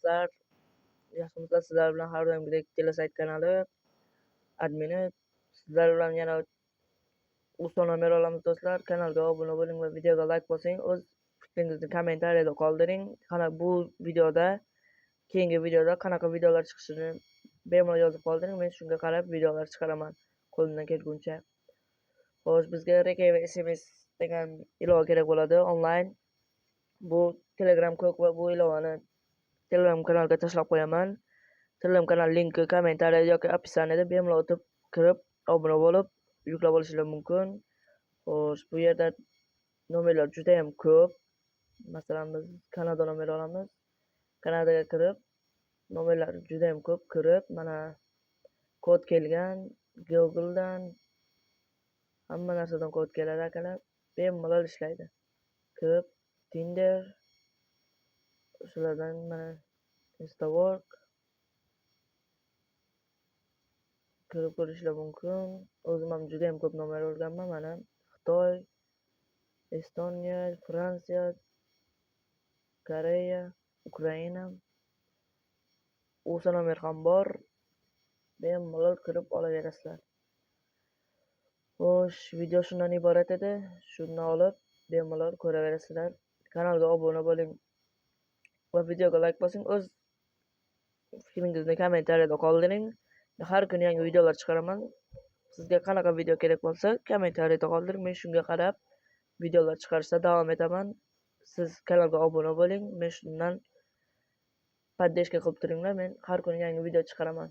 Do'stlar, yaxshimisizlar? Sizlar bilan har doimgidek Telesayt kanali admini. Sizlar bilan yana USA nomer olamiz, do'stlar. Kanalga obuna bo'ling va videoga like bosing. O'z fikringizni kommentariyada qoldiring. Qana, bu videoda, keyingi videoda qanaqa videolar chiqishini bemalol yozib qoldiring. Men shunga qarab videolar chiqaraman qo'limdan kelguncha. Xo'sh, bizga Reke va SMS degan ilova kerak bo'ladi onlayn. Bu Telegram ko'k va bu ilovani Telegram kanalga tashlab qo'yaman. Telegram kanal linki kommentariyada yoki описание da, bemalol o'tib kirib, obuna bo'lib, yuklab olishingiz mumkin. Xo'sh, bu yerda nomerlar juda ham ko'p. Masalan, biz Kanada nomeri olamiz. Kanadaga kirib, nomerlar juda ham ko'p, kirib, mana kod kelgan Google'dan, hamma narsadan kod keladi, akalar. Bemalol ishlaydi. Kirib, Tinder, shulardan mana Instawork kirib ko'rishlar mumkin. O'zim ham juda ham ko'p nomer olganman. Mana Xitoy, Estoniya, Fransiya, Koreya, Ukraina. USA nomer ham bor. Bemalol kirib olaverasizlar. Xo'sh, video shundan iborat edi. Shuni olib bemalol ko'raverasizlar. Kanalga obuna bo'ling va videoga like bosing. O'z fikringizni kommentariyada qoldiring. Har kuni yangi videolar chiqaraman. Sizga qanaqa video kerak bo'lsa, kommentariyada qoldiring. Men shunga qarab videolar chiqarishda davom etaman. Siz kanalga obuna bo'ling. Men shundan поддержка qilib turinglar. Men har kuni yangi video chiqaraman.